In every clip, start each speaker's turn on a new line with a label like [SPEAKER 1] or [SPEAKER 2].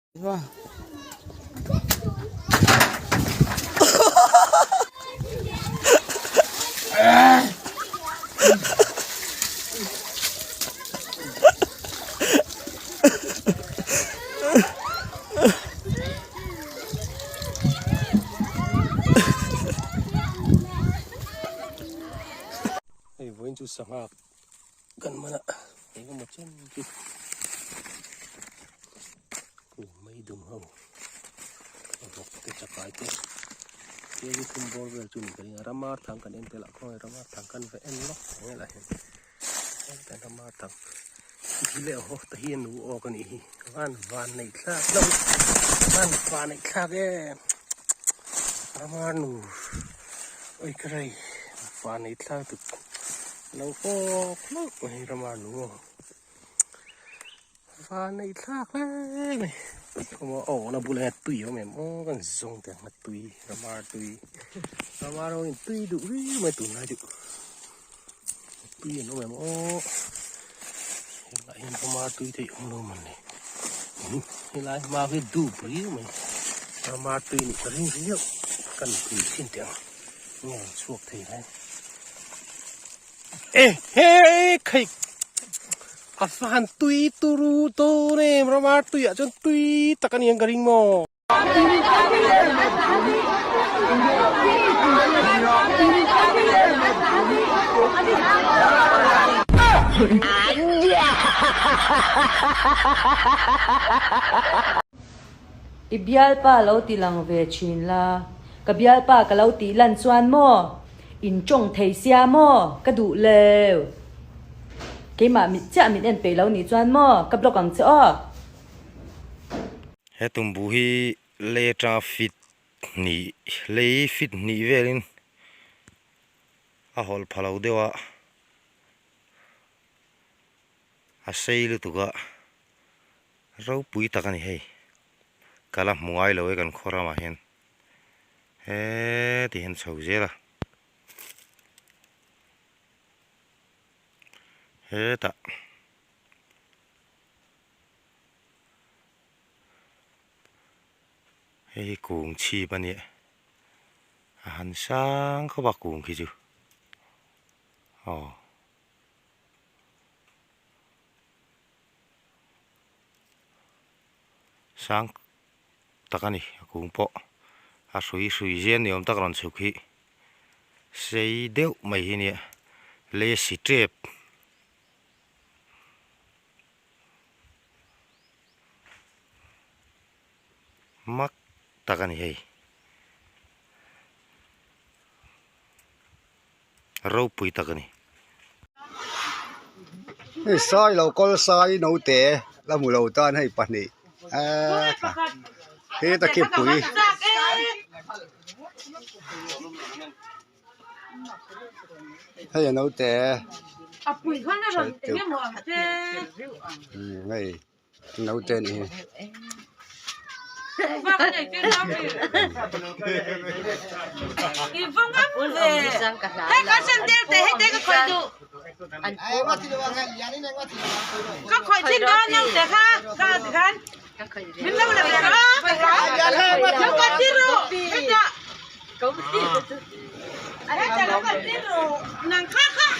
[SPEAKER 1] Hei vawiin chu sangha kan man a engemaw chen chu mai dum ho a vawk te chakai te kg thum bawr vel chu ni ka ring a ramar thang kan en tel ah khawnge ramar thang kan va en lawk ang nge lah hian heta ramar thang hi leh haw te hi a nu awk a nih hi van van neih thlak hlauh van van neih thlak em ramar nu oi ka rei van neih thlak tuk lo awk hlauh mai ramar nu aw. Van neih thlak hle mai kawng a awhna bulah hian tui a awm em aw kan zawng teh ang a tui ramar tui ramar ho in tui duh viau mai tunlai chu tui an awm em aw helaiah hian ramar tui te hi awm lo mawni helai hma hi dup riau mai ramar tui nih ka ring riau kan pui chin teh ang nge an chhuak thei lai. E he khaih a van tui turu dawn em ramar tuiah chuan tui tak a ni ang ka ring maw.
[SPEAKER 2] I bialpa lo ti lang ve thin la, ka bialpa ka lo tih lan chuan maw? In tawng thei sia maw? Ka duh leu. Keimah mit chiah min en peih lo nih chuan maw? Ka block ang che aw.
[SPEAKER 3] He tumbu hi lei atanga fit hnih lei fit hnih velin a hawlh pha lo deuh a, a sei lutuk a, ropui tak a ni hei. Ka la hmu ngai lo e kan khaw ramah hian. Heti hian chho zel a hetah hei hi kung chhip a nia a han sang khawp a kung khi chu aw. Sang tak a ni a kung pawh a hrui hrui zian ni awm tak rawn chhuk hi sei deuh mai hi nia lei a si tep mak tak a ni hei ropui tak a ni.
[SPEAKER 4] Hei sai lo kawl sai naute la hmu lo tan hei pahnih eee heta khi pui hei a naute hei. Naute a nih hi.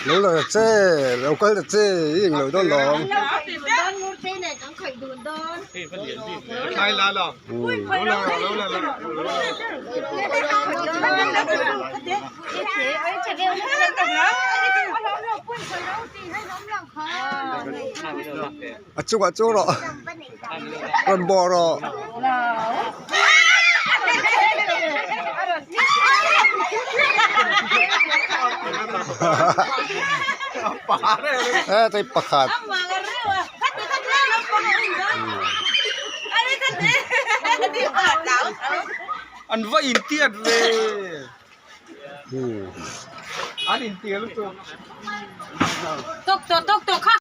[SPEAKER 4] Lo la ta che lo kal ta che i englo dawn lawm. A chungah chu rawh rawn bawh rawh. E tei pakhat.
[SPEAKER 5] An va intiat ve. An intiat lutuk.
[SPEAKER 6] Tok to tok to kha.